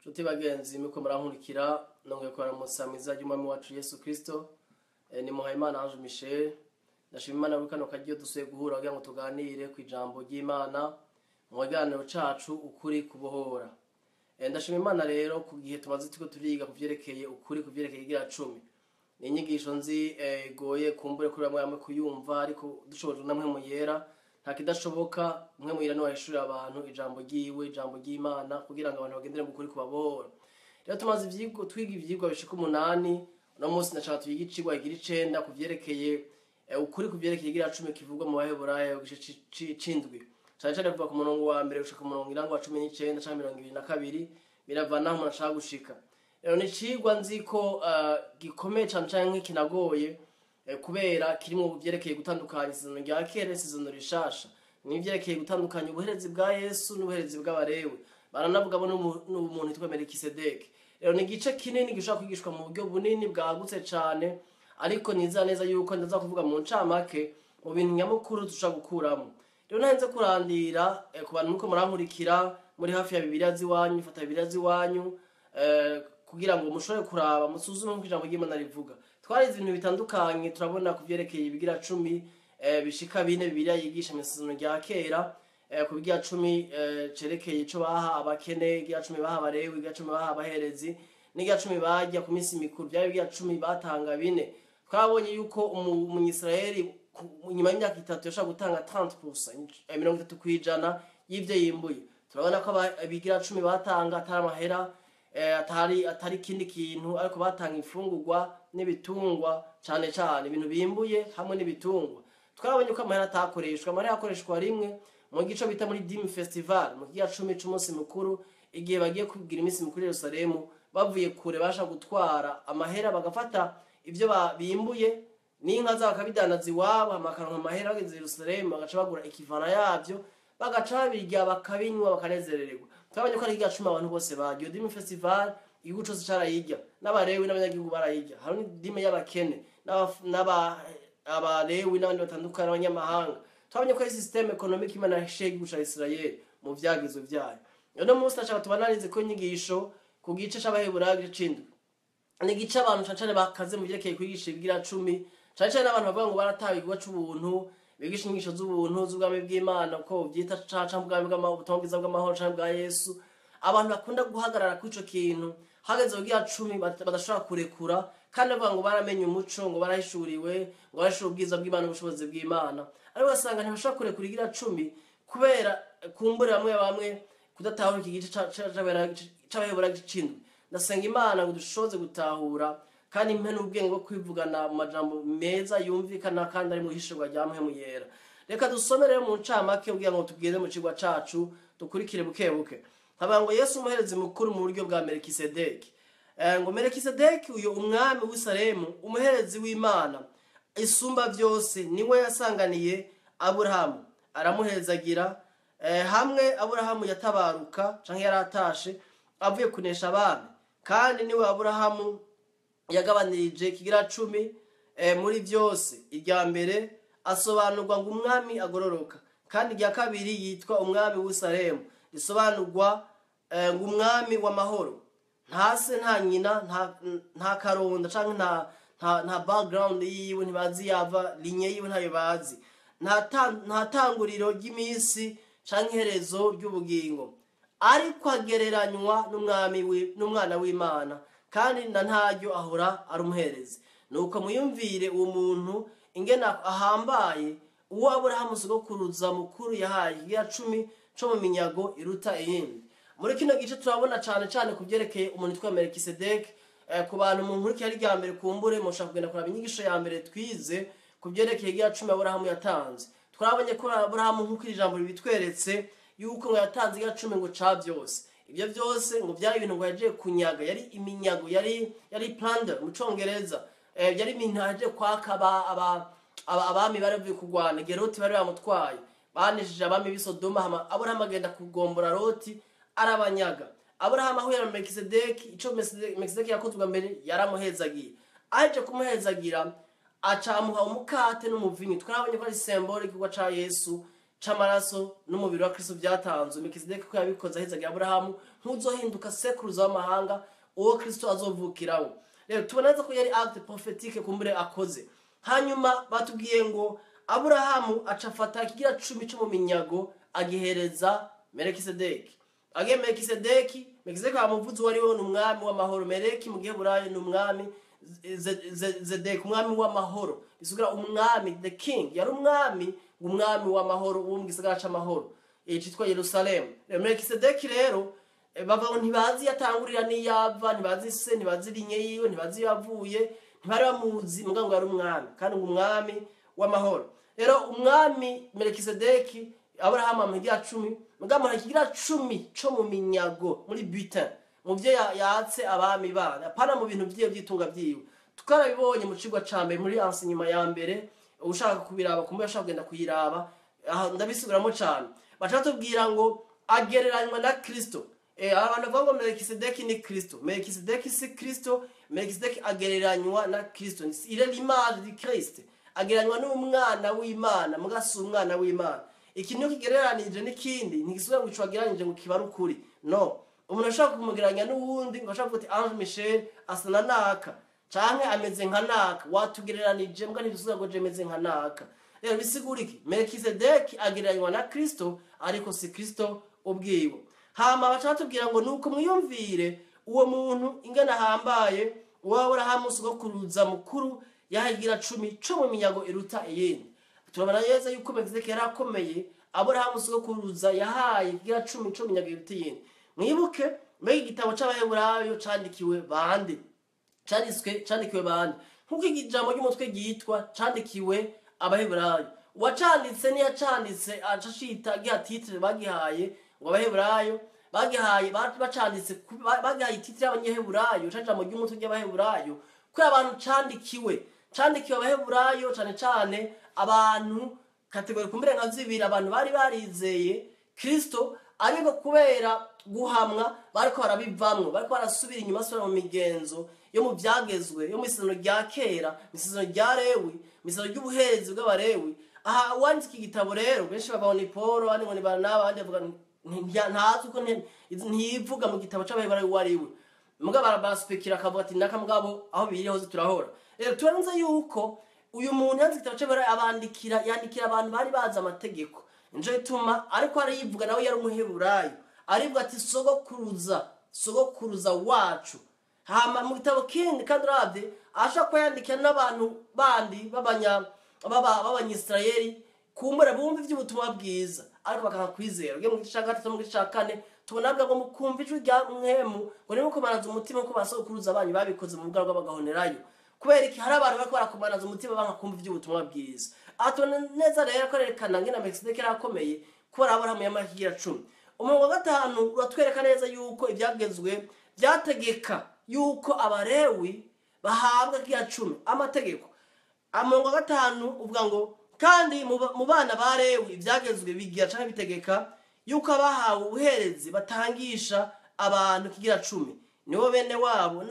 Nshuti bagenzi muriko murankurikira, nongeye kubaramutsa mw'izina ry'Umwami wacu Yesu Kristo. Ni Muhayimana Ange Michel. Ndashima Imana kuri kano karyo dusubiye guhura kugira ngo tuganire ku ijambo ry'Imana mu kiganiro cacu Ukuri Kubohora. Ndashima Imana rero ku gihe tumaze turiko turiga ku vyerekeye ukuri, ku vyerekeye igira cumi. Ni inyigisho nzi igoye kumbure kuri bamwe bamwe kuyumva, ariko dushobojwe na Mpwemu Yera nta kidashoboka. Mpwemu Yera niwe ahishurira abantu ijambo ryiwe, ijambo ry'Imana, kugira ngo abantu bagendere mu kuri kubabohora. Rero tumaze ivyigwa, twiga ivyigwa bishika 8. Uno munsi ndashaka twige icigwa kigira 9 ku vyerekeye ukuri ku vyerekeye igira cumi kivugwa mu Baheburayo igice c'indwi, cane cane kuva ku murongo wa 1 gushika ku murongo irango wa 19 canke 22, biravana aho umuntu ashaka gushika. Rero ni icigwa nzi ko gikomeye cane canke kinagoye, kubera kirimwo vyerekeye gutandukanya isezerano rya kera n'isezerano rishasha, n'ivyerekeye gutandukanya ubuherezi bwa Yesu n'ubuherezi bw'abarewe, baranavuga bo n'umuntu witwa Melikisedeki. Rero ni igice kinini gishobora kwigishwa mu buryo bunini bwagutse cane, ariko nizera neza yuko ndaza kuvuga mu ncamake mu bintu nyamukuru dushobora gukuramo. Rero ntarinze kurandira, ku bantu muriko murankurikira muri hafi ya Bibiliya z'iwanyu, fata Bibiliya z'iwanyu, kugira ngo mushobore kuraba, musuzume nk'uko ijambo ry'Imana rivuga. Twarize ibintu bitandukanye, turabona ku vyerekeye ibigira cumi bishika 4 Bibiliya yigisha mu isezerano rya kera, ku bigira cumi cerekeye ico baha abakene, igira cumi baha abarewi, igira cumi baha abaherezi, n'igira cumi barya ku minsi mikuru. Vyari ibigira cumi batanga 4. Twabonye yuko umunyisirayeli nyuma y'imyaka 3 yashobora gutanga 30%, 30% y'ivyo yimbuye. Turabona ko abigira cumi batanga atari amahera, atari ikindi kintu, ariko batanga imfungurwa n'ibitungwa, cane cane ibintu bimbuye hamwe n'ibitungwa. Twabonye ko amahera atakoreshwa, amahera yakoreshwa rimwe mu gice bita muri Dîme Festival, mu gihe cumi c'umunsi mukuru, igihe bagiye kugira iminsi mikuru i Yerusalemu, bavuye kure basha gutwara amahera, bagafata ivyo bimbuye n'inka zabo bakabidandaza iwabo, hama bakaronka amahera, bageze i Yerusalemu bagaca bagura ikivana yavyo, bagaca babirya, bakabinywa, bakanezerererwa. Twabonye ko ari igihe cumi abantu bose barya. Iyo Dîme Festival igihugu cose carayirya, n'abarewi n'abanyagihugu barayirya. Hari n'idime y'abakene, abarewi n'abandi batandukanye, n'abanyamahanga. Twabonye ko ari système économique Imana yashize igihugu ca Israel mu vyagizo vyayo. Uno munsi ndashaka tubananize ko inyigisho ku gice c'Abaheburayo igice c'indwi. Ni igice abantu cane cane bakaze mu vyerekeye kwigisha ibigira cumi, cane cane n'abantu bavuga ngo baratawe igikorwa c'ubuntu, bigisha inyigisho z'ubuntu z'ubwami bw'Imana uko buvyita, canke ubwami ubutumwa bwiza bw'amahoro canke bwa Yesu. Abantu bakunda guhagarara kuri ico kintu hageze kugira cumi badashobora kurekura, kandi bavuga ngo baramenye umuco, ngo barahishuriwe, ngo barahishura ubwiza bw'Imana n'ubushobozi bw'Imana, ariko ugasanga ntibashobora kurekura igira cumi kubera kumbure bamwe bamwe kudatahura iki gice c'Abaheburayo igice c'indwi. Ndasenga Imana ngo dushoboze gutahura, kandi impe n'ubwenge bwo kwivugana mu majambo meza yumvikana kandi ari mu ihishurwa rya Mpwemu Yera. Reka dusome rero mu ncamake kugira ngo tugende mu cigwa cacu, dukurikire buke buke. Havuga ngo Yesu umuherezi mukuru mu buryo bwa Melikisedeki. Ngo Melikisedeki uyo umwami w'i Salemu, umuherezi w'Imana isumba vyose, niwe yasanganiye Aburahamu aramuhezagira. Hamwe Aburahamu yatabaruka canke yaratashe avuye kunesha abami, kandi niwe Aburahamu yagabanirije kigira cumi muri vyose. Irya mbere asobanurwa ngo umwami agororoka, kandi irya kabiri yitwa umwami w'i Salemu, risobanurwa ngo umwami w'amahoro. Nta se, nta nyina, nta karonda canke nta background yiwe, ntibazi yava, lignée yiwe ntayo bazi. Nta tanguriro ry'iminsi canke iherezo ry'ubugingo, ariko agereranywa n'umwana w'Imana, kandi na ntaryo ahora ari umuherezi. Nuko muyumvire uwo muntu ingene ahambaye, uwo Aburahamu sogokuruza mukuru yahaye ikigira cumi co mu minyago iruta iyindi. Muri kino gice turabona cane cane ku vyerekeye umuntu witwa Melikisedeki. Ku bantu mu nkuru yari rya mbere, kumbure mushaka kugenda kuraba inyigisho ya mbere twize ku vyerekeye ikigira cumi Aburahamu yatanze. Twabonye ko Aburahamu, nk'uko iri jambo ribitweretse, yuko ngo yatanze ikigira cumi ngo ca vyose. Ivyo vyose ngo vyari ibintu ngo yagiye kunyaga, yari iminyago, yari plunder mu Congereza. Yari ibintu yagiye kwaka abami bari bavuye kurwana. Igihe Loti bari bamutwaye, banesheje abami b'i Sodoma, hama Aburahamu agenda kugombora Loti arabanyaga. Aburahamu ahuye na Melikisedeki, ico Melikisedeki yakoze ubwa mbere, yaramuhezagiye. Aje kumuhezagira aca amuha umukate n'umuvinyu. Twarabonye ko ari symbole y'igikorwa ca Yesu. c'amaraso n'umubiri wa Kristo byatanzwe. Melkisedeki ko yabikoze ahezaga Aburahamu nk'uzohinduka sekuruza w'amahanga, uwo Kristo azovukiraho. Rero tubona neza ko yari acte prophétique kumbure akoze. Hanyuma batubwiye ngo Aburahamu acafata ikigira 10 cyo mu minyago agihereza Melkisedeki. Age Melkisedeki, Melkisedeki amuvuze wari we n'umwami w'amahoro. Meleki mu Giheburayo ni umwami, Zedeki umwami w'amahoro. Bisubira umwami, the king, yari umwami, umwami w'amahoro wo mu gisagara c'amahoro citwa Yerusalemu. Melkisedeki rero bava ntibazi yatangurira n'iyava, ntibazi se, ntibazi linye yiwe, ntibazi yavuye, ntibari bamuzi, mugabo ngo yari umwami, kandi ngo umwami w'amahoro. Rero umwami Melkisedeki Aburahamu amuha ikigira 10, mugabo amuha ikigira 10 co mu minyago, muri butin, mu vyo yatse abami bana, apana mu bintu vyiwe vy'itunga vyiwe. Twarabibonye mu cigwa ca mbere muri enseignement ya mbere, ushaka kubiraba kumbe ashaka kugenda kuyiraba, ndabisubiramo cane. Baca batubwira ngo agereranywa na Kristo. Abantu bavuga ngo Melkisedeki ni Kristo. Melkisedeki si Kristo, Melkisedeki agereranywa na Kristo. Il est l'image du Christ. Agereranywa n'umwana w'Imana, muga si umwana w'Imana. Ikintu kigereranije n'ikindi ntigisubira ngo ico agereranije ngo kiba ari ukuri. No, umuntu ashaka kumugereranya n'uwundi ngo ashaka kuvuga ati Ange Michel asa na naka canke ameze nka naka, watugereranije mbwa ntibisubira ngo je meze nka naka. Rero bisigura iki? Melkisedeki agereranywa na Kristo, ariko si Kristo ubwiwe. Hama baca batubwira ngo nuko mwiyumvire uwo muntu ingana ahambaye, uwo Aburahamu sogokuruza mukuru yahagira 10 co mu minyago iruta iyindi. Turabona neza yuko Melkisedeki yari akomeye, Aburahamu sogokuruza yahaye ikigira 10 co mu minyago iruta iyindi. Mwibuke mbega igitabo c'Abaheburayo candikiwe bande? Canditswe, candikiwe bande? Nkuko ijambo ry'umutwe ryitwa candikiwe Abaheburayo. Uwacanditse ntiyacanditse aca giha titre bagihaye ngo Abaheburayo, bagihaye bacanditse bagihaye titre y'Abanyaheburayo, ca jambo ry'umutwe ry'Abaheburayo, kubera abantu candikiwe, candikiwe Abaheburayo cane cane abantu kategori kumbere nka zibiri, abantu bari barizeye Kristo ariko kubera guhamwa bariko barabivamwo, bariko barasubira inyuma, basubira mu migenzo yo mu byagezwe, yo mu isezerano rya kera, mu isezerano rya Lewi, mu isezerano ry'ubuherezi bw'Abalewi. Aha uwanditse iki gitabo rero benshi bavuga ni Paul, abandi ngo ni Barnaba, abandi bavuga ntazi uko ntiyivuga mu gitabo c'Abaheburayo uwo ari we. Mugabo barasupikira akavuga ati naka, mugabo aho biri hose turahora. Rero turanze yuko uyu muntu yanditse igitabo c'Abaheburayo abandikira, yandikira abantu bari bazi amategeko. Nico gituma ariko arayivuga nawe yari umuheburayo, arivuga ati sogokuruza, sogokuruza wacu. Hama mu gitabo kindi kandi uravye ashobora kuba yandikira n'abantu bandi b'Abanyisirayeli kumbura bumva ivy'ubutumwa bwiza ariko bakanga kwizera. Ugiye mu gice ca 3 mu gice ca 4 tubona bwa ngo mukumva ijwi rya Mpwemu ngo nimukomanaze umutima ko basokuruza banyu babikoze mu bwabo bagahonerayo. Kubera iki? Hari abantu bariko barakomanaza umutima banka kumva ivy'ubutumwa bwiza. Atona neza rero ko arerekana ngena Melkisedeki yarakomeye kubera Aburahamu yamaye ikigira 10. Umurongo wa 5 uratwereka neza yuko ivyagezwe byategeka yuko Abalewi bahabwa ikigira 10 amategeko. Umurongo wa 5 uvuga ngo kandi mu bana ba Lewi ivyagezwe bigira canke bitegeka yuko abahawe ubuherezi batangisha abantu ikigira 10, nibo bene wabo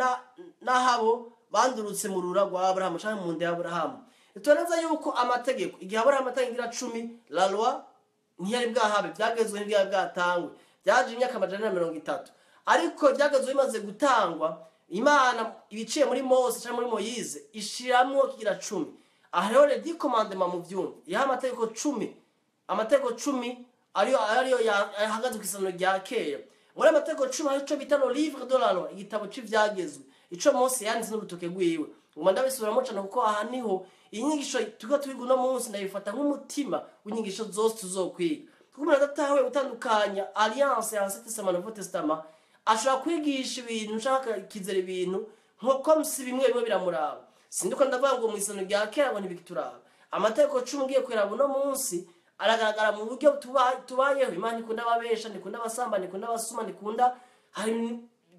n'ahabo bandurutse mu rura rwa Aburahamu canke mu nda ya Aburahamu. Turaneza yuko amategeko igihe Aburahamu atanga ikigira 10, la loi ntiyari bwahabe, byagezwe ntibwari bwatangwe, byaje imyaka 430. Ariko byagezwe bimaze gutangwa, Imana ibiciye muri Mose canke muri Moyize ishiramwo ikigira 10. Aha rero les 10 commandements mu vyumva, yaha amategeko 10, amategeko 10 ariyo ahagaze ku isano rya kera. Muri amategeko 10 hari ico bita le livre de la loi, igitabo c'ivyagezwe, ico Mose yanditse n'urutoke rwiwe. Nguma ndabisubiramo cane kuko aha niho inyigisho turiko twiga uno munsi ndayifata nk'umutima w'inyigisho zose tuzokwiga. Kuko umuntu adatahuye gutandukanya alliance ya Ancien Testament na Nouveau Testament, ashobora kwigisha ibintu canke akizera ibintu nko si bimwe bimwe biramuraba. Sindiko ndavuga ngo mu isano rya kera ngo ntibikituraba. Amategeko 10 ngiye kuraba uno munsi aragaragara mu buryo tubayeho. Imana ikunda ababesha, ntikunda abasamba, ntikunda abasuma, ntikunda hari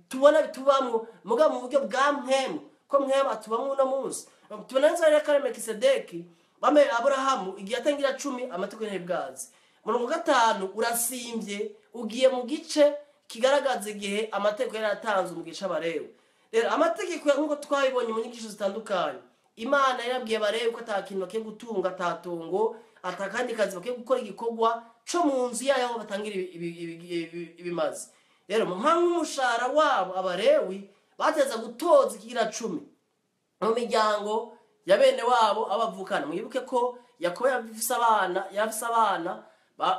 tubona bitubamwo, mugabo mu buryo bwa mpwemu, ko mpwemu atubamwo uno munsi. Tubona neza rero ko Melkisedeki bame Aburahamu igihe atangira 10 amategeko ntibwazi. Murongo 5 urasimvye ugiye mu gice kigaragaza igihe amategeko yari atanzwe mu gice c'Abalewi. Rero amategeko nkuko twabibonye mu nyigisho zitandukanye, Imana yarabwiye Abalewi ko ata kintu bakiye gutunga, ata tongo, atakandi kazi bakwiye gukora igikorwa co mu nzu yayo aho batangira ibimazi. Rero nk'umushahara wabo Abalewi bateza gutoza ikigira 10 mu miryango ya bene wabo abavukana. Mwibuke ko Yakobo yafise abana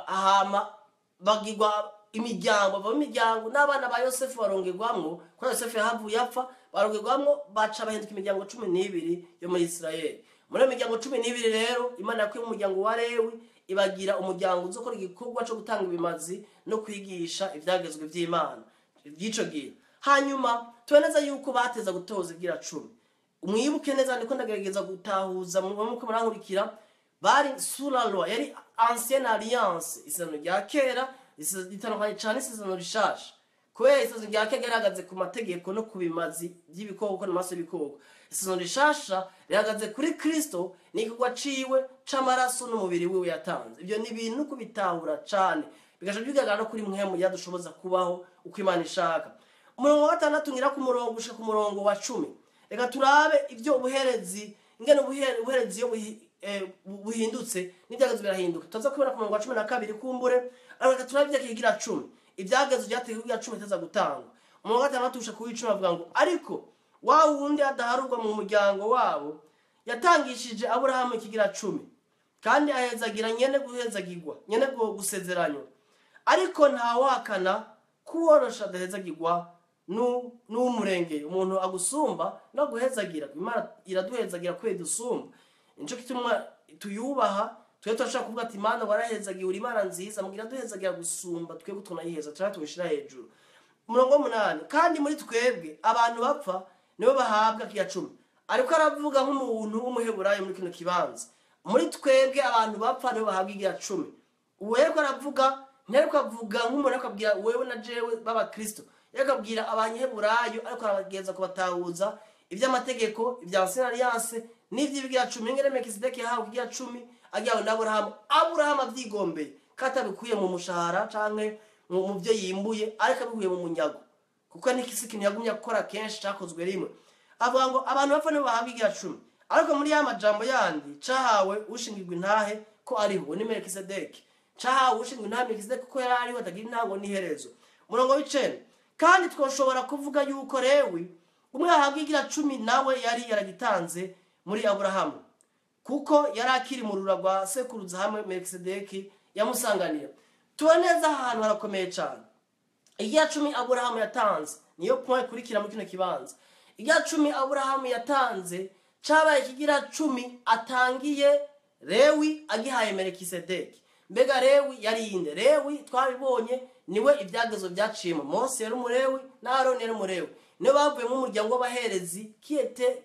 hama bagirwa imiryango, bava mu miryango n'abana ba Yosefu barongerwamwo, kuko Yosefu yahavuye apfa, barongerwamwo baca bahinduka imiryango 12 yo muri Isirayeli. Muri iyo miryango 12 rero Imana yakuye umuryango wa Lewi ibagira umuryango uzokora igikorwa co gutanga ibimazi no kwigisha ivyagezwe vy'Imana by'ico gihe. Hanyuma tuboneza yuko bateza gutoza igira 10. Mwibuke neza, ndiko ndagerageza gutahuza muko murankurikira, bari sous la loi, yari ancienne alliance, isezerano rya kera ritandukanye cane n'isezerano rishasha, kubera isezerano rya kera ryarahagaze ku mategeko no ku bimazi by'ibikoko n'amaraso y'ibikoko. Isezerano rishasha rihagaze kuri Kristo n'igikorwa ciwe c'amaraso n'umubiri wiwe yatanze. Ibyo ni ibintu kubitahura cane bigaca bigaragara no kuri mwemu yadushoboza kubaho uko Imana ishaka. Umurongo wa 6 ngira ku murongo gushika ku murongo wa 10. Reka turabe ibyo ubuherezi, ingene ubuherezi yo buhindutse n'ibyagezwe birahinduka. Tuza kubona ku murongo wa 12 kumbure, ariko reka turabe ibyo kigira 10. Ibyagezwe byategetswe kugira 10 biteza gutangwa. Umurongo wa 6 gushika ku 10 avuga ngo ariko wa wundi adaharurwa mu muryango wabo yatangishije Aburahamu ikigira 10, kandi ahezagira nyene guhezagirwa, nyene gusezeranywa. Ariko nta wakana kuworosha adahezagirwa n'umurengeye. Umuntu agusumba no guhezagira, Imana iraduhezagira kwe dusumba. Nico gituma tuyubaha, twe turashaka kuvuga ati Imana warahezagiye, uri Imana nziza, mugira duhezagira gusumba twebwe tunayiheza, turatubishira hejuru. Umurongo 8, kandi muri twebwe abantu bapfa nibo bahabwa kiya 10. Ariko aravuga nk'umuntu w'umuheburayo muri kino kibanza, muri twebwe abantu bapfa nibo bahabwa ikiya 10. Uwo yariko aravuga, ntiyariko avuga nk'umuntu ariko abwira wewe na jewe b'abakristo, yariko abwira abanyeheburayo, ariko arabageza kubatahuza iby'amategeko, ibya ancienne alliance n'ivy'ibigira 10. Ingene Melkisedeki yahawe ikigira 10 agihawe na Aburahamu, Aburahamu avyigombeye katabikuye mu mushahara canke mu byo yimbuye, ariko abikuye mu munyago, kuko n'ikisi kintu yagumye gukora kenshi cakozwe rimwe. Avuga ngo abantu bapfa nibo bahabwa ikigira 10, ariko muri ya majambo yandi cahawe ushingirwa intahe ko ariho ni Melkisedeki, cahawe ushingirwa intahe Melkisedeki ko yari ariho atagira intango n'iherezo. Umurongo w'9, kandi twoshobora kuvuga yuko Lewi umwe ahabwa ikigira 10 nawe yari yaragitanze muri Aburahamu, kuko yari akiri mu rura rwa sekuruza hamwe Melkisedeki yamusanganira. Tuboneza ahantu harakomeye cane. Ikigira 10 Aburahamu yatanze niyo point ikurikira muri kino kibanza. Ikigira 10 Aburahamu yatanze cabaye ikigira 10 atangiye Lewi agihaye Melkisedeki. Mbega Lewi yari inde? Lewi twabibonye niwe ibyagezo byaciyemo. Mose yari umulewi na Aroni yari umulewi, niwe bavuye mu muryango w'abaherezi kiete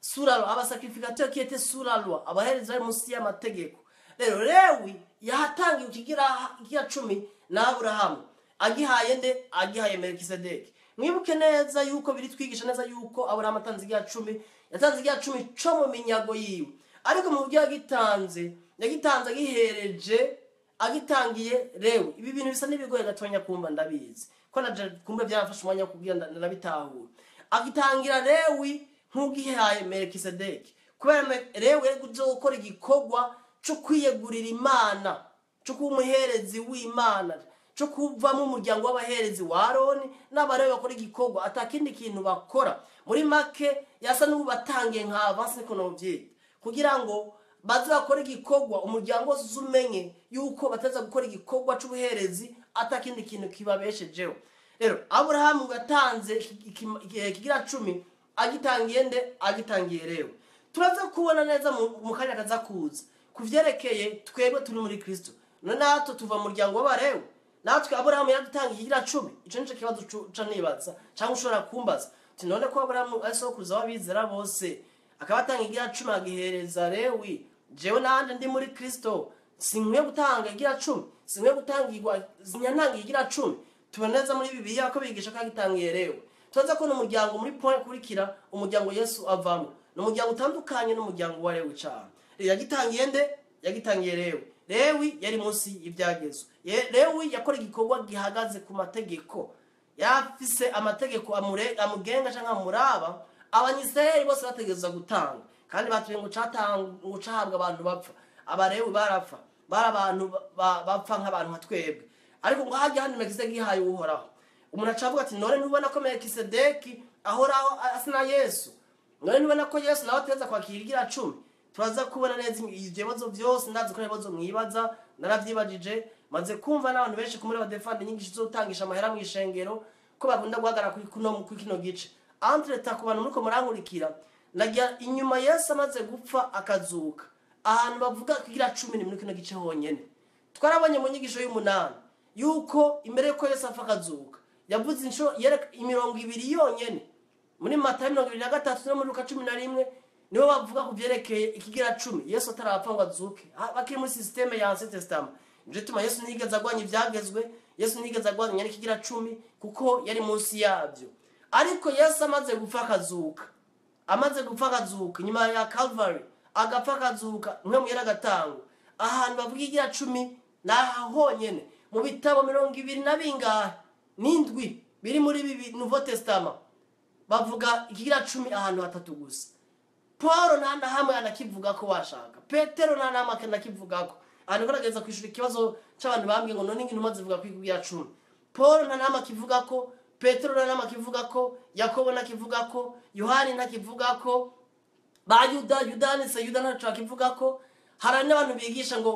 sous la loi, abasacrificateur kiete sous la loi, abaherezi bari munsi y'amategeko. Rero Lewi yahatangiye ikigira 10 na Aburahamu agihaye nde? Agihaye Melkisedeki. Mwibuke neza yuko biri twigisha neza yuko Aburahamu atanze ikigira 10, yatanze ikigira 10 co mu minyago yiwe, ariko mu buryo yagitanze, yagitanze agihereje, agitangiye Lewi. Ibi bintu bisa n'ibigoye gatonya kumva, ndabizi ko naje kumbe byarafashe umwanya wo kubwira ndabitahura. Agitangira Lewi nk'ugihaye Melkisedeki, kubera Lewi yari gukora igikorwa cyo kwiyegurira Imana, cyo kuba umuherezi w'Imana, cyo kuvamo umuryango w'abaherezi wa Aroni n'abalewi bakora igikorwa atakindi kintu bakora. Muri make yasa n'ubatangiye nka avance niko novyita, kugira ngo baze bakora igikorwa umuryango wose umenye yuko bataza gukora igikorwa c'ubuherezi atakindi kintu kibabeshejeho. Rero Aburahamu yatanze ikigira 10 agitangiye nde? Agitangiye Lewi. Turaza kubona neza mu kanya kaza kuza kuvyerekeye twebwe turi muri Kristo. None natwe tuva mu muryango w'abalewi, natwe Aburahamu yadutangiye ikigira 10. Ico nico kibazo ca nibaza, cyangwa ushobora kumbaza uti none ko Aburahamu ari sokuruza w'abizera bose akaba atanga ikigira 10 agihereza Lewi, jewe nanje ndi muri Kristo sinkwiye gutanga ikigira 10, sinkwiye gutangirwa, sinyantanga ikigira 10. Tuboneza muri Bibiliya ko bigisha ko agitangiye Lewi. Tuza ko n'umuryango muri point kurikira umuryango Yesu avamo, n'umuryango utandukanye n'umuryango wa Lewi cyane. Yagitangiye nde? Yagitangiye Lewi. Lewi yari munsi y'ibyagezo. Lewi yakora igikorwa gihagaze ku mategeko, yafise amategeko amugenga canke amuraba. Abanyisirayeli bose bategerezwa gutanga, kandi batuye ngo catanga ngo cahabwa abantu bapfa. Abarewi barapfa, bari abantu bapfa nk'abantu nka twebwe, ariko ngo hajya hano Melkisedeki yihaye Uhoraho. Umuntu aca avuga ati: "None ntubona ko Melkisedeki ahoraho asa na Yesu? None ntubona ko Yesu nawe ateza kwakira igira cumi?" Turaza kubona neza ivyo bibazo vyose. Ndazi ko ari ibibazo mwibaza, naravyibajije, maze kumva n'abantu benshi kumuri badefanda inyigisho zo gutangisha amahera mu ishengero ko bakunda guhagarara kuri kino gice. Entre-temps, ku bantu muriko murankurikira, nagira inyuma Yesu amaze gupfa akazuka, ahantu bavuga kugira cumi ni muri kino gice honyene. Twarabonye mu nyigisho y'umunani yuko imbere yuko Yesu apfa akazuka yavuze inshuro yereka imirongo ibiri yonyene muri Matayo 23 no muri Luka 11, nibo bavuga ku vyerekeye ikigira cumi. Yesu atarapfa ngo azuke, bakiri muri système ya Ancien Testament. Nico gituma Yesu ntiyigeze agwanya ivyagezwe, Yesu ntiyigeze agwanya n'ikigira cumi, kuko yari munsi yabyo. Ariko Yesu amaze gupfa akazuka, amaze gupfa akazuka nyuma ya Calvary, agapfa akazuka, mwe yari agatangwa, ahantu bavuga igira cumi ni aha honyene mu bitabo mirongo ibiri na bingahe n'indwi biri muri bibi Nouveau Testament. Bavuga ikigira cumi ahantu hatatu gusa. Paul nta na hamwe anakivuga ko washaka, Petero nta na hamwe anakivuga ko. Ahantu gerageza kwishura ikibazo c'abantu bambwiye ngo none intumwa zivuga ko ikigira cumi. Paul nta na hamwe akivuga ko, Petero nta na hamwe akivuga ko, Yakobo ntakivuga ko, Yohani ntakivuga ko, ba Yuda, Yuda yanditse Yuda ntaco akivuga ko. Hari n'abantu bigisha ngo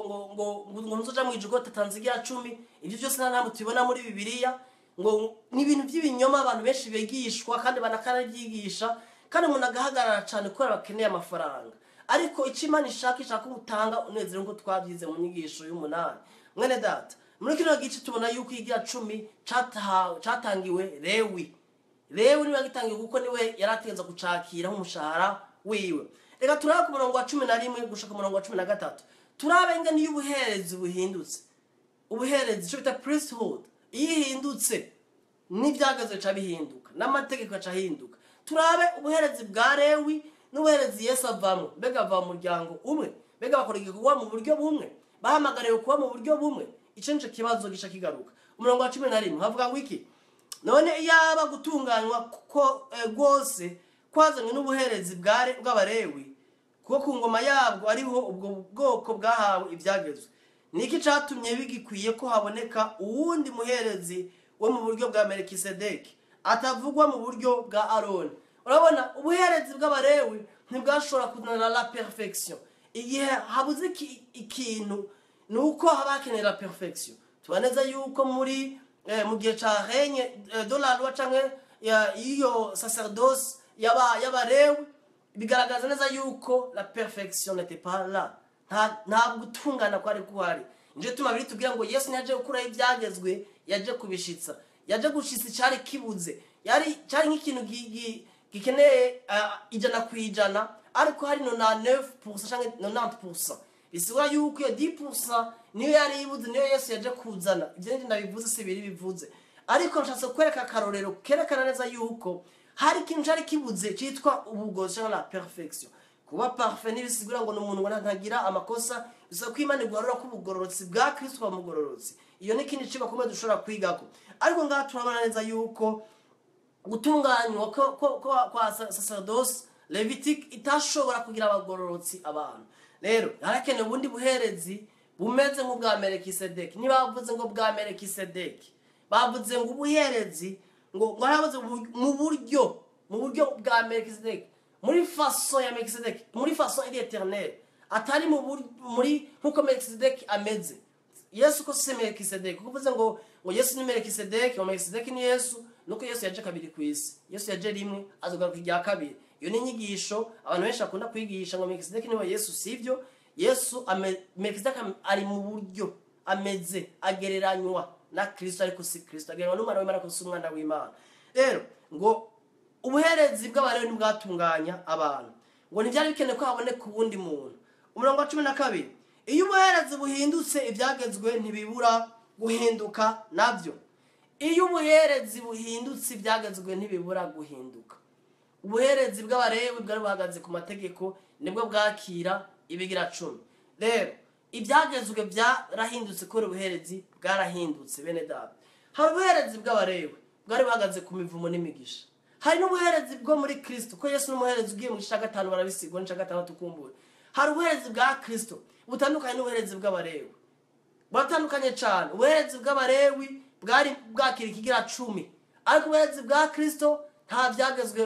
ntuzoja mu ijuru utatanze igira cumi. Ibyo byose nta namwe tubibona muri Bibiliya. Ngo ni ibintu by'ibinyoma abantu benshi bigishwa kandi banakanabyigisha, kandi umuntu agahagarara cyane kubera bakeneye amafaranga. Ariko icyo Imana ishaka, ishaka ko utanga unezero, nk'uko twabyize mu nyigisho y'umunani. Mwene data, muri kino gice tubona yuko igira cumi catangiwe Lewi. Lewi niwe yagitangiwe, kuko niwe yari ategerezwa kucakira nk'umushahara wiwe. Reka turabe ku murongo wa 11 gushika ku murongo wa 13, turabe ingene iyo ubuherezi buhindutse, ubuherezi icyo bita priesthood, iyo ihindutse n'ibyagezwe bica bihinduka, n'amategeko aca ahinduka. Turabe ubuherezi bwa Lewi n'ubuherezi Yesu avamwo. Mbega bava mu muryango umwe? Mbega bakora igikorwa mu buryo bumwe? Bahamagariwe kuba mu buryo bumwe? Ico nico kibazo gica kigaruka. Umurongo wa 11 havuga ngo iki? None iyaba gutunganywa ko rwose kwazanywe n'ubuherezi bw'Abarewi, kuko ku ngoma yabwo ariho ubwo bwoko bwahawe ibyagezwe, niki catumye bigikwiye ko haboneka uwundi muherezi wo mu buryo bwa Melikisedeki, atavugwa mu buryo bwa Aroni? Urabona, ubuherezi bw'Abarewi ntibwashobora kuzana la perfection. Igihe habuze ikintu ni uko haba hakeneye la perfection. Tubona neza yuko muri mu gihe ca règne de la loi canke iyo sacerdoce y'Abarewi, bigaragaza neza yuko la perfection n'était pas là, nta gutungana kwari kuhari. Nico tuma biri tubwira ngo Yesu ntiyaje gukuraho ibyagezwe, yaje kubishitsa, yaje gushitsa icari kibuze. Yari cyari nk'ikintu gikeneye 100%, ariko hari 99% canke 90%. Bisigura yuko iyo 10% niyo yari ibuze, niyo Yesu yaje kuzana. Ibyo nje ndabivuze, si biri bivuze, ariko nshatse kwereka akarorero kerekana neza yuko hari ikintu cari kibuze citwa ubugozi canke la perfection. Kuba parfait ntibisigura ngo ni umuntu ngo ntagira amakosa. Bisaba ko Imana iguharura ko ubugororotsi bwa Kristo buba mugororotsi. Iyo ni ikindi cigwa kumwe dushobora kwigako. Ariko ngaha turabona neza yuko gutunganywa kwa sacerdoce lévitique itashobora kugira abagororotsi abantu. Rero harakenewe ubundi buherezi bumeze nk'ubwa Melikisedeki. Ntibavuze ngo bwa Melikisedeki, bavuze ngo ubuherezi ngo harabuze mu buryo bwa Melikisedeki, muri façon ya Melikisedeki, muri façon iri éternelle, atari muri nkuko Melikisedeki ameze. Yesu ko si Melikisedeki, kuko uvuze ngo Yesu ni Melikisedeki, ngo Melikisedeki ni Yesu, nuko Yesu yaje kabiri ku isi. Yesu yaje rimwe, azogaruka irya kabiri. Iyo ni inyigisho abantu benshi bakunda kwigisha ngo Melikisedeki niwe Yesu. Sivyo. Yesu Melikisedeki ari mu buryo ameze, agereranywa na Kristo, ariko si Kristo. Agereranywa n'umwana w'Imana, ariko si umwana w'Imana. Rero ngo ubuherezi bw'Abarewi ntibwatunganya abantu, ngo ntibyari bikenewe ko haboneka uwundi muntu. Umurongo wa 12: iyo ubuherezi buhindutse, ibyagezwe ntibibura guhinduka nabyo. Iyo ubuherezi buhindutse, ibyagezwe ntibibura guhinduka. Ubuherezi bw'Abarewi bwari buhagaze ku mategeko, nibwo bwakira ibigira cumi. Rero ibyagezwe byarahindutse kubera ubuherezi bwarahindutse. Bene data, hari ubuherezi bw'Abarewi bwari buhagaze ku mivumo n'imigisha, hari n'ubuherezi bwo muri Kristo, ko Yesu n'umuherezi. Ugiye mu gice cya gatanu barabisigwa, n'ica gatandatu kumbura. Hari ubuherezi bwa Kristo. Butandukanye n'ubuherezi bw'abarewi, buratandukanye cyane. Ubuherezi bw'abarewi bwari bwakira ikigira 10, ariko ubuherezi bwa Kristo nta byagezwe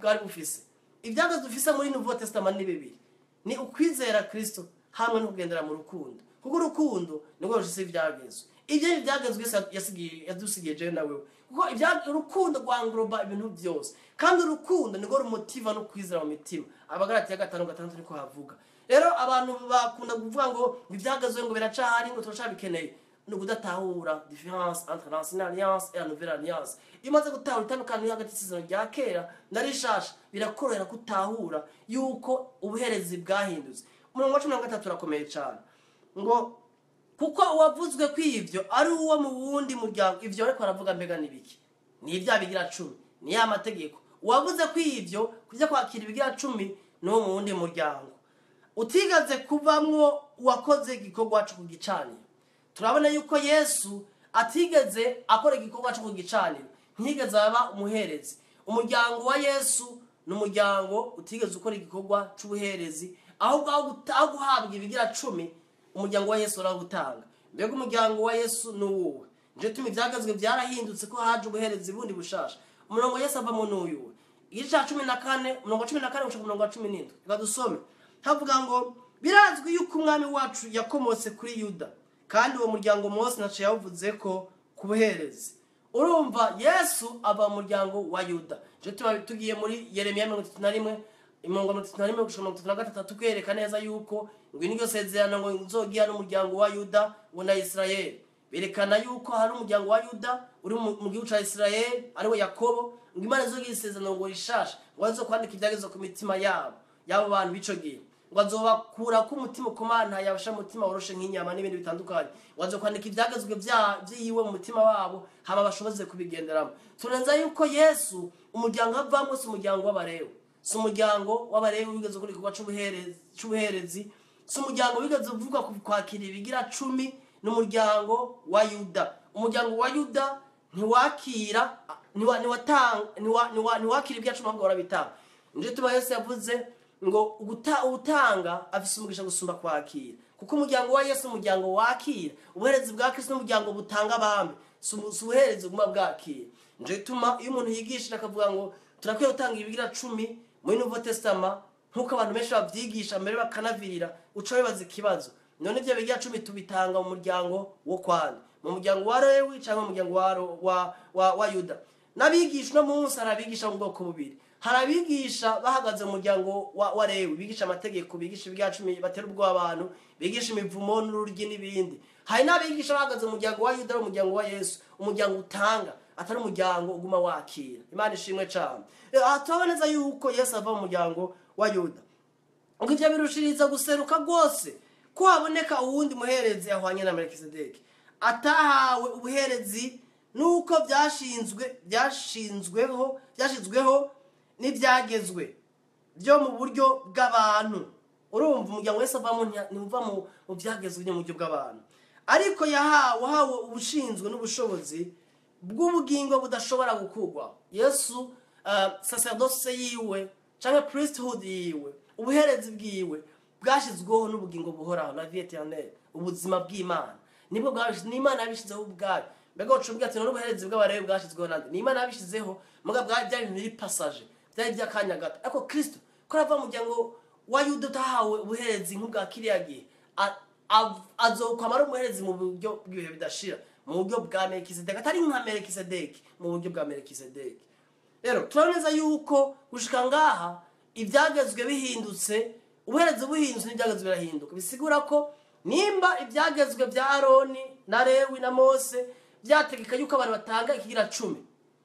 bwari bufise. Ibyagezwe dufise muri Nouveau Testament ni bibiri: ni ukwizera Kristo hamwe no kugendera mu rukundo, kuko urukundo nirwo rushitse ibyagezwe. Ibyo ni ibyagezwe Yesu yadusigiye jewe na wewe, kuko urukundo rwangloba ibintu byose, kandi urukundo nirwo rumutiva no kwizera mu mitima. Abagalatiya 5:6 niko havuga. Rero abantu bakunda kuvuga ngo ibyagezwe ngo biracahari, ngo turacabikeneye. Ni ukudatahura différence entre l'ancienne alliance et la nouvelle alliance. Iyo umaze gutahura itandukaniro hagati y'isezerano rya kera na rishasha, birakorohera gutahura yuko ubuherezi bwahindutse. Umurongo wa 13 urakomeye cyane, ngo kuko uwavuzwe kw'ivyo ari uwo mu wundi muryango. Ivyo ariko aravuga mbega ni biki? Ni ibya bigira 10, ni ya mategeko. Uwavuze kw'ivyo kujya kwakira ibigira 10 ni uwo mu wundi muryango, utigaze kuvamwo uwakoze igikorwa cyo ku gicaniro. Turabona yuko Yesu atigeze akora igikorwa cyo ku gicaniro, ntiyigeze aba umuherezi. Umuryango wa Yesu ni umuryango utigeze ukora igikorwa c'ubuherezi, ahubwo aho guhabwa ibigira 10, umuryango wa Yesu urawutanga. Mbega umuryango wa Yesu ni uwuhe? Nje tuma ibyagezwe byarahindutse, ko haje ubuherezi bundi bushasha. Umurongo Yesu avamo n'uyu: igice cya 14, umurongo wa 14 gushika ku murongo wa 17. Reka dusome. Havuga ngo: "Birazwi yuko Umwami wacu yakomotse kuri Yuda, kandi uwo muryango Mose ntaco yawuvuze ko ku buherezi." Urumva, Yesu ava mu muryango wa Yuda. Je tuba tugiye muri Yeremiya 31, imirongo 31 gushika 33, kwereka neza yuko ngo niryo sezerano ngo nzogira n'umuryango wa Yuda ngo na Isirayeli. Berekana yuko hari umuryango wa Yuda uri mu gihugu ca Isirayeli, ariwe Yakobo, ngo Imana izogira isezerano ngo rishasha, ngo azo kwandika ibyagezwe ku mitima yabo, y'abo bantu b'ico gihe, ngo azobakura ko umutima ukomana yabasha umutima woroshe nk'inyama n'ibindi bitandukanye, ngo azokwandika ibyagezwe vyiwe mu mutima wabo, hama bashoboze kubigenderamo. Turenza yuko Yesu umuryango avamo si umuryango w'abarewi, si umuryango w'abarewi wigeze ukora igikorwa c'ubuherezi, si umuryango wigeze uvuga ku kwakira ibigira 10. Ni umuryango wa Yuda. Umuryango wa Yuda ntiwakira, ntiwakira ibigira 10, ahubwo warabitanga. Nico tuba Yesu yavuze ngo utanga afise umugisha gusumba kwakira, kuko umuryango wa Yesu umuryango wakira. Ubuherezi bwa Kristo n'umuryango butanga abami, si ubuherezi buguma bwakira. Nico gituma iyo umuntu yigishije akavuga ngo turakwiye gutanga ibigira 10 muri Nouveau Testament, nk'uko abantu benshi babyigisha mbere bakanavirira, uca wibaza ikibazo: none ibyo bigira 10 tubitanga mu muryango wo kwande? Mu muryango wa Lewi cyangwa mu muryango wa Yuda? N'abigisha uno munsi, hari abigisha mu bwoko bubiri. Hari abigisha bahagaze mu muryango wa Lewi, bigisha amategeko, bigisha ibigira 10, batera ubwoba abantu, bigisha imivumo n'ururyi n'ibindi. Hari n'abigisha bahagaze mu muryango wa Yuda, umuryango wa Yesu, umuryango utanga, atari umuryango uguma wakira. Imana ishimwe cyane. Aha turabona neza yuko Yesu ava mu muryango wa Yuda. Ngo ivyo birushiriza guseruka rwose ko haboneka uwundi muherezi ahwanye na Melkisedeki, atahawe ubuherezi nuko byashinzweho n'ibyagezwe byo mu buryo bw'abantu. Urumva, umuryango wese avamo ntiuva mu byagezwe byo mu buryo bw'abantu, ariko yahawe ubushinzwe n'ubushobozi bw'ubugingo budashobora gukurwa. Yesu, sacerdoce yiwe canke priesthood yiwe, ubuherezi bwiwe bwashyizweho n'ubugingo buhoraho, la vie éternelle, ubuzima bw'Imana, nibwo n'Imana yabishyizeho ubwayo. Mbega ucumbwira ati: "None ubuherezi bw'abarewi bwashyizweho nande?" Ni Imana yabishyizeho, muga bwari byari ibintu biri passager, byari by'akanya gato. Ariko Kristo ko arava mu muryango wa Yuda utahawe ubuherezi nk'ubwa kiriya gihe, azokwama ari umuherezi mu buryo bw'ibihe bidashira, mu buryo bwa Melkisedeki, atari nka Melkisedeki, mu buryo bwa Melkisedeki. Rero turabona neza yuko gushika ngaha ibyagezwe bihindutse, ubuherezi buhindutse, n'ibyagezwe birahinduka. Bisigura ko nimba ibyagezwe bya Aroni na Lewi na Mose byategeka yuko abantu batanga ikigira 10,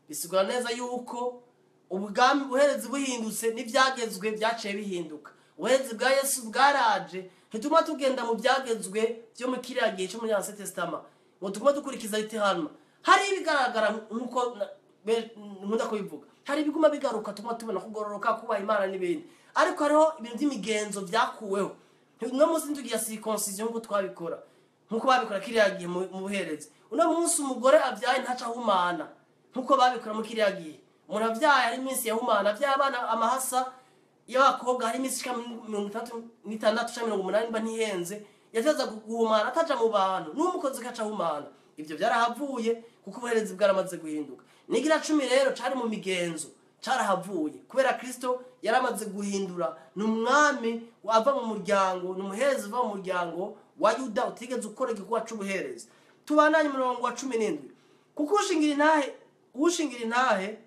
bisigura neza yuko ubwami, ubuherezi buhindutse, n'ibyagezwe byaciye bihinduka. Ubuherezi bwa Yesu bwaraje, ntituma tugenda mu byagezwe byo mu kiriya gihe cyo muri Ancien Testament, ngo tugume dukurikiza littéralement. Hari ibigaragara, nk'uko nkunda kubivuga, hari ibiguma bigaruka, tuguma tubona kugororoka, kubaha Imana n'ibindi, ariko hariho ibintu by'imigenzo byakuweho. Uno munsi ntitugira circoncision nk'uko twabikora, nk'uko babikora kiriya gihe mu buherezi. Uno munsi umugore abyaye ntaca ahumana nk'uko babikora muri kiriya gihe. Umuntu abyaye hari iminsi yahumana, abyaye abana amahasa. Y'abakobwa hari iminsi ishika 66 canke 80 mba ntihenze, yateza guhumana ataja mu bantu, n'umukozi kaca ahumana. Ivyo byarahavuye kuko ubuherezi bwaramaze guhinduka. Nigira 10 rero cari mu migenzo carahavuye kubera Kristo yaramaze guhindura. Ni umwami ava mu muryango, ni umuherezi uva mu muryango wa Yuda utigeze ukora igikorwa c'ubuherezi. Tubandanye umurongo wa 17. Kuko ushingira intahe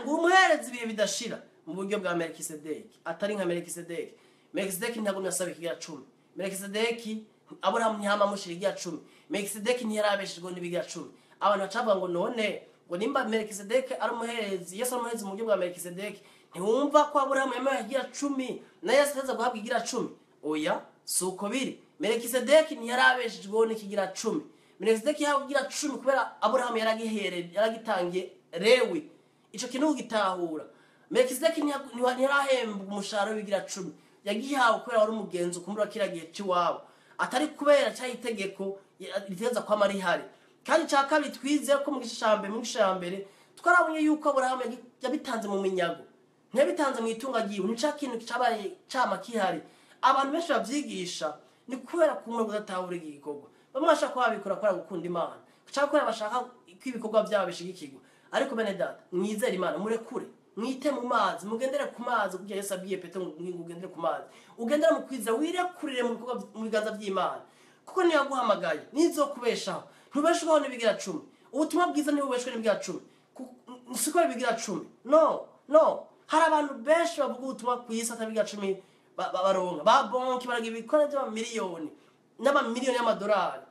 ngo umuherezi ibihe bidashira mu buryo bwa Melkisedeki, atari nka Melkisedeki. Melkisedeki ntagumye asaba ikigira 10. Melkisedeki Aburahamu ntihama amushira ikigira 10. Melkisedeki ntiyarabeshejwe n'ibigira 10. Abantu bacavuga ngo none ngo nimba Melkisedeki ari umuherezi, Yesu ari umuherezi mu buryo bwa Melkisedeki, ntiwumva ko Aburahamu yamuhaye ikigira 10 na Yesu ataza guhabwa ikigira 10? Oya, si uko biri. Melkisedeki ntiyarabeshejweho n'ikigira 10. Melkisedeki yahawe ikigira 10 kubera Aburahamu yaragitangiye Lewi. Ico kintu ugitahura. Melkisedeki ntiyarahembwa umushahara w'ibigira 10. Yagihawe kubera wari umugenzo kumbura kira gihe c'iwabo, atari kubera cya itegeko riteza kwama rihari. Kandi cya kabiri twize ko mu gice ca mbere twarabonye yuko Aburahamu yabitanze mu minyago, ntiyabitanze mu itunga ryiwe. Ni ca kintu cabaye cama kihari. Abantu benshi bavyigisha ni kubera kumwe kudatahura igikorwa. Bamwe bashaka kuba babikora kubera gukunda Imana, canke kubera bashaka ko ibikorwa byabo bishigikirwa. Ariko bene data, mwizere Imana, murekure, mwite mu mazi, mugendere ku mazi, kugira Yesu abwiye Petero ngo ugendere ku mazi, ugendere mu kwiza, wirekurire mu bikorwa mu biganza by'Imana, kuko niyo yaguhamagaye nizokubeshaho. Ntubeshwaho n'ibigira 10. Ubutumwa bwiza ntibubeshwe n'ibigira 10. Siko ibigira 10. No, no. Hari abantu benshi bavuga ubutumwa ku isi atabigira 10 baronka. Ba bonki baragira ibikorwa by'amamiliyoni n'amamiliyoni y'amadolari,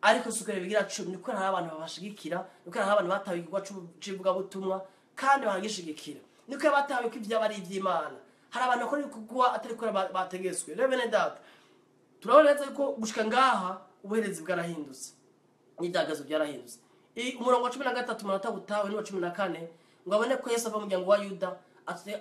ariko siko ibigira 10. Niko hari abantu babashigikira, niko hari abantu batawe igikorwa c'ivugabutumwa kandi bagishigikira, niko batawe ko ivyaba ari ivy'Imana. Hari abantu bakora ibikorwa atari ko bategetswe. Rero bene data, turabona neza yuko gushika ngaha ubuherezi bwarahindutse, n'ibyagazo byarahindutse. Umurongo wa 13 umunota butawe n'uwa 14 ngo abone ko Yesu ava mu muryango wa Yuda,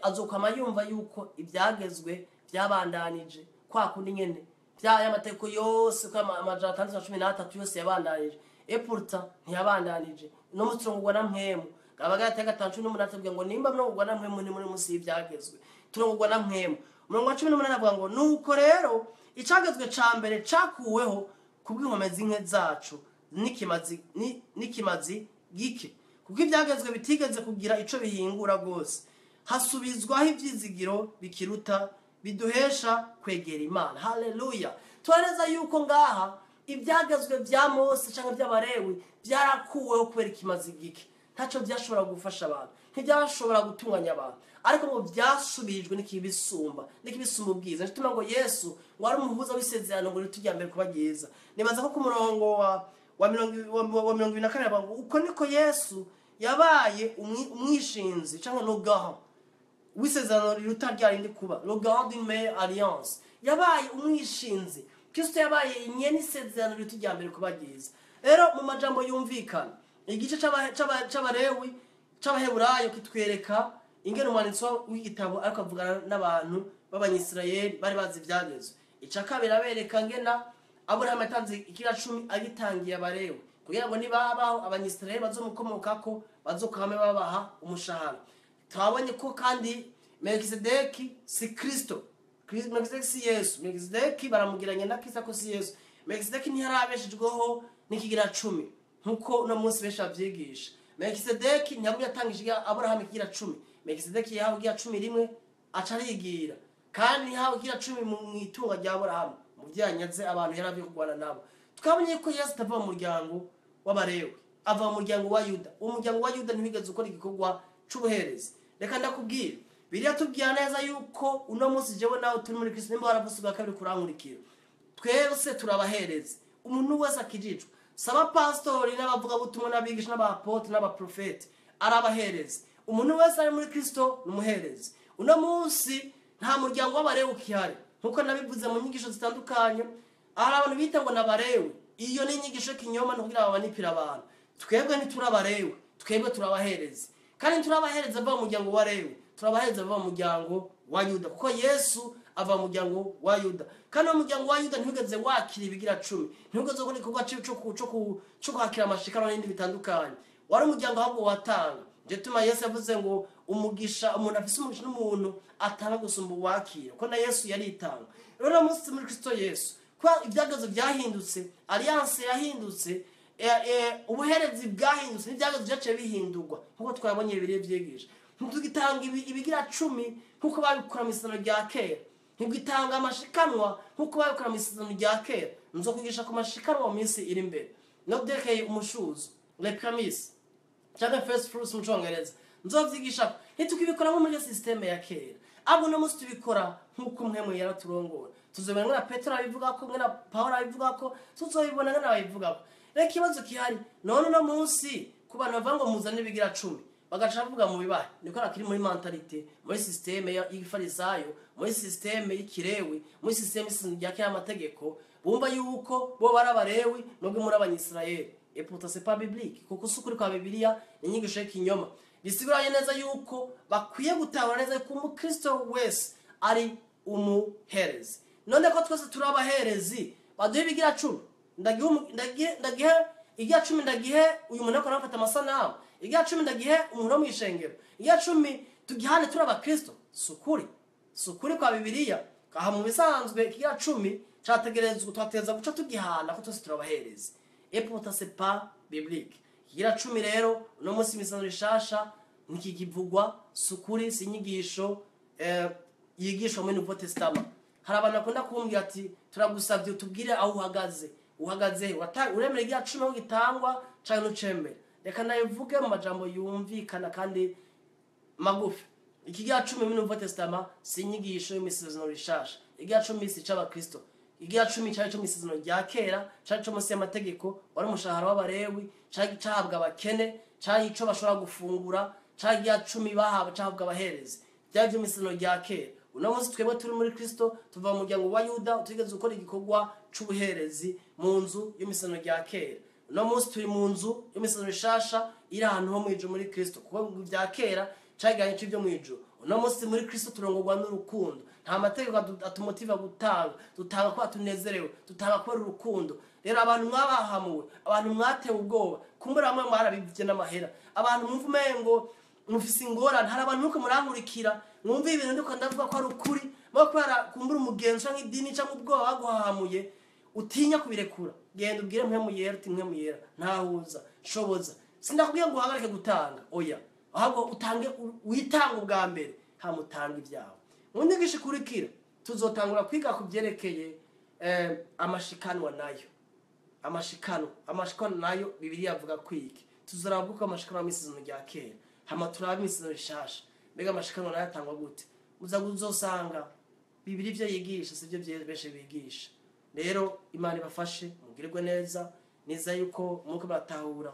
azokwama yumva yuko ibyagezwe byabandanije kwa kundi nyene bya y'amategeko yose ko amajana 613 yose yabandanije. Epurta ntiyabandanije no muturongwa na mpemu. Abagalatiya 5:18 avuga ngo nimba murongwa na mpemu ni muri munsi y'ibyagezwe. Turongwa na mpemu. Umurongo wa 18 avuga ngo nuko rero icagezwe ca mbere cakuweho kubw'inkomezi nke zacu n'ikimazi gike, kuko ibyagezwe bitigeze kugira ico bihingura gose, hasubizwaho ivyizigiro bikiruta biduhesha kwegera Imana. Haleluya. Twareza yuko ngaha ibyagezwe vya Mose canke by'abarewi byarakuweho kubera ikimazi gike. Ntaco byashobora gufasha abantu, ntibyashobora gutunganya abantu, ariko ngo byasubijwe n'ikibisumba ubwiza. Nicyo ngo Yesu wari umuhuza w'isezerano ngo ritujya mbere kuba ryiza. Nibaza ko ku murongo wa 24 ngo uko niko Yesu yabaye umwishinzi canke le garant w'isezerano riruta ryarindi kuba, le garant d'une meilleure alliance. Yabaye umwishinzi. Kristo yabaye nyene isezerano riruta mbere kuba ryiza. Rero mu majambo yumvikana, igice c'abarewi c'abaheburayo kitwereka ingene umwanditsi w'igitabo ariko avugana n'abantu b'abanyisirayeli bari bazi ivyagezwe. Ica kabiri abereka ngena Aburahamu yatanze ikigira 10 agitangiye abarewi kugira ngo nibabaho abanyisirayeli bazomukomokako bazokame babaha umushahara. Twabonye ko kandi Melkisedeki si Kristo, Melkisedeki si Yesu. Melkisedeki baramugiranye na Kristo ko si Yesu. Melkisedeki ntiyarabeshejweho n'ikigira 10 nkuko no munsi benshi bavyigisha. Melkisedeki ntiyagumye atangije Aburahamu ikigira 10. Melkisedeki yahawe ikigira 11 aca arigira, kandi yahawe ikigira 10 mu itunga rya Aburahamu mu vyanyaze abantu yaravye kurwana nabo. Twabonye ko Yesu atava mu muryango w'abarewi, ava mu muryango wa Yuda. Uwo muryango wa Yuda ntiwigeze ukora igikorwa c'ubuherezi. Reka ndakubwira, biriya tubwira neza yuko uno munsi jewe nawe turi muri Kristo, nimba waravutse ubwa kabiri kurankurikira, twese turabaherezi. Umuntu wese akijijwe, saba pastori n'abavugabutumwa n'abigisha n'abapote n'abaprofeti, arabaherezi. Umuntu wese ari muri Kristo ni umuherezi. Uno munsi nta muryango w'abarewi ukihari, nkuko nabivuze mu nyigisho zitandukanye. Hari abantu bita ngo n'abarewi, iyo ni inyigisho kinyoma, no kugira babanipira abantu. Twebwe ntiturabarewi, twebwe turabaherezi. Kandi turabahereza bava mu muryango wa Lewi, turabahereza bava mu muryango wa Yuda, kuko Yesu ava mu muryango wa Yuda. Kandi umuryango wa Yuda ntiwigeze wakira ibigira 10, ntiwigeze ukora igikorwa cyo kwakira amashikano n'ibindi bitandukanye. Wari umuryango ahubwo watanga. Nje tuma Yesu yavuze ngo umugisha umuntu afise umugisha n'umuntu atanga gusumba uwakira, ko na Yesu yaritanga. Rero munsi muri Kristo Yesu, kwa ibyagazo byahindutse, alliance yahindutse, ubuherezi bwahindutse, n'ibyagazo byaciye bihindurwa nkuko twabonye bibiri byigisha. Ntitugitanga ibigira 10 nkuko babikora mu isezerano rya kera, ntitugitanga amashikanwa nkuko babikora mu isezerano rya kera. Nzokwigisha ku mashikanwa mu minsi iri imbere no byerekeye umushuzo, les prémices cyangwa first fruits mu Congereza. Nzovyigisha ntitukibikora nko muri systeme ya kera, abo no munsi tubikora nkuko Mpwemu yaraturongora. Tuzobona nka Petero abivuga ko, nka Paulo abivuga ko, tuzobibona nka abivuga ko. Reka ikibazo kihari none no munsi ku bantu bavuga ngo muzane ibigira 10 bagaca bavuga mu bibahe, niko akiri muri mentalite, muri systeme y'ifarisayo, muri systeme y'ikirewi, muri systeme ya kera amategeko, bumva yuko bo barabarewi nubwo muri abanyisraeli. Et pourtant c'est pas biblique, kuko sukuri kwa Bibiliya ni inyigisho y'ikinyoma. Bisiguranye neza yuko bakwiye gutahura neza yuko umukristo wese ari umuherezi. None ko twese turi abaherezi, baduhe ibigira 10, ndagihe igira 10, ndagihe uyu muntu akora afata amasanamu, igira 10 ndagihe umuntu wo mwishengero, igira 10 tugihane turi abakristo. Sukuri, sukuri kwa Bibiliya. Aha mu bisanzwe ikigira 10 cyategerezwa twateza guca tugihana ko twese turi abaherezi. Et pourtant c'est pas biblique. Ikigira 10 rero no munsi imisanzu rishasha ntikigivugwa, sukuri, si inyigisho yigishwa muri Nouveau Testament. Hari abantu bakunda kumbwira ati turagusabye utubwire aho uhagaze, uhagaze uremera igira 10 aho gitangwa canke ntucemere. Reka nabivuge mu majambo yumvikana kandi magufi. Ikigira 10 muri Nouveau Testament si inyigisho y'isezerano rishasha. Ikigira 10 si c'abakristo. Ikigira 10 cari co mw'isezerano rya kera, cari co munsi y'amategeko, wari umushahara w'abarewi, cari cahabwa abakene, cari ico bashobora gufungura, cari ikigira 10 bahabwa cahabwa abaherezi. Byari vyo mw'isezerano rya kera. Uno munsi twebwe turi muri Kristo, tuva mu muryango wa Yuda, tugeze gukora igikorwa c'ubuherezi mu nzu y'isezerano rya kera. Uno munsi turi mu nzu y'isezerano rishasha iri ahantu ho mw'ijuru muri Kristo, kuko bya kera caganye c'ibyo mw'ijuru. Uno munsi muri Kristo turongorwa n'urukundo. Nta mategeko atumotiva gutanga, dutanga ko tunezerewe, dutanga ko urukundo. Rero abantu mwabahamuwe, abantu mwatewe ubwoba, kumbura bamwe mwarabivye n'amahera, abantu mwumva umengo mufise ingorane. Hari abantu nuko murankurikira mwumva ibintu ndiko ndavuga ko ari ukuri, mwo kubera kumbura umugenzo canke idini canke ubwoba baguhahamuye utinya kubirekura. Genda ubwire Mpwemu Yera uti Mpwemu Yera ntahuza shoboza, sindakubwiye ngo uhagarike gutanga, oya, ahubwo utange, witanga ubwa mbere hamutanga ibyawe. Mu nyigisho ikurikira tuzotangura kwiga ku byerekeye amashikanwa nayo, amashikanwa nayo Bibiliya avuga kwiki. Tuzoraba uko amashikanwa mu isezerano rya kera, hama turabe mu isezerano rishasha mbega amashikanwa nayo atangwa gute. Uza kuzosanga Bibiliya ivyo yigisha sivyo benshi bigisha. Rero Imana ibafashe mugirwe neza, neza yuko muko baratahura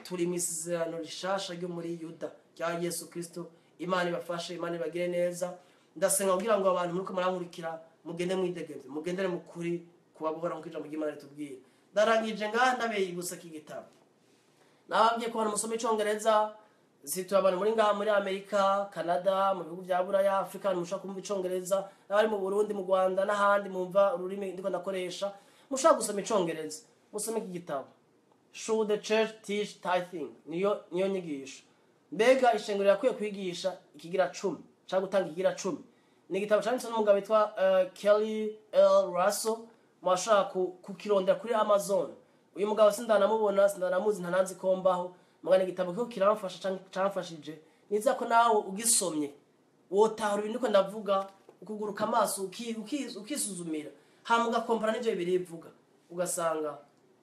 turi mu isezerano rishasha ryo muri Yuda rya Yesu Kristo. Imana ibafashe, Imana ibagire neza. Ndasenga kugira ngo abantu muko murankurikira mugende mwidegemvye, mugendere mu kuri kubabohora nkuko ijambo ry'Imana ritubwira. Ndarangije ngaha ndabeyibutsa iki gitabo. Nababwiye ko abantu musoma icongereza, zitu abantu muri ngaha muri Amerika, Canada, mu bihugu bya Buraya, Afrika, mushaka kumva icongereza, n'abari mu Burundi, mu Rwanda n'ahandi mumva ururimi ndiko ndakoresha, mushaka gusoma icongereza, musome iki gitabo. Should the Church Teach Tithing? Niyo nyigisho. Mbega ishengero yakwiye kwigisha ikigira 10 cyangwa gutanga ikigira 10. Ni igitabo cyanditswe n'umugabo witwa Kelly L. Russell, mwashaka kukirondera kuri Amazon. Uyu mugabo sindanamubona, sindanamuzi, ntananzi ko mbaho. Mugana igitabo cyo kiramfasha camfashije. Niza ko nawe ugisomye wotahura ibintu ko ndavuga, ukuguruka amaso ukisuzumira, hama ugakompara n'ivyo Bibiliya ivuga, ugasanga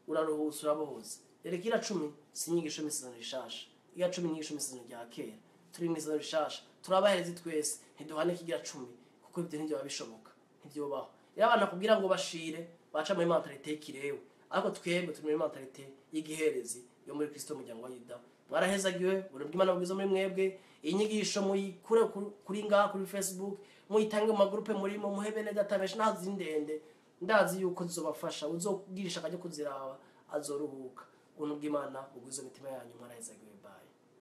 uraruhusa urabohoza. Rero ikigira 10 si inyigisho y'isezerano rishasha. Ikigira 10 inyigisho y'isezerano rya kera. Turi mu isezerano rishasha, turabaherezi twese, ntiduhane ikigira 10 kuko ibyo ntibyo bishoboka, ntibyobaho. Rero abantu bakubwira ngo bashire baca muri mentalite y'ikirewe, ariko twebwe turi muri mentalite y'igiherezi yo muri Kristo umuryango wa Yuda. Mwarahezagiwe, ubuntu bw'Imana bugwiza muri mwebwe. Iyi nyigisho muyikure kuri ngaha kuri Facebook, muyitange mu magroupe murimo, muhe bene data benshi, naho ziri ndende ndazi yuko zizobafasha. Uzogirisha akajya kuziraba azoruhuka. Ubuntu bw'Imana bugwiza imitima yanyu. Mwarahezagiwe.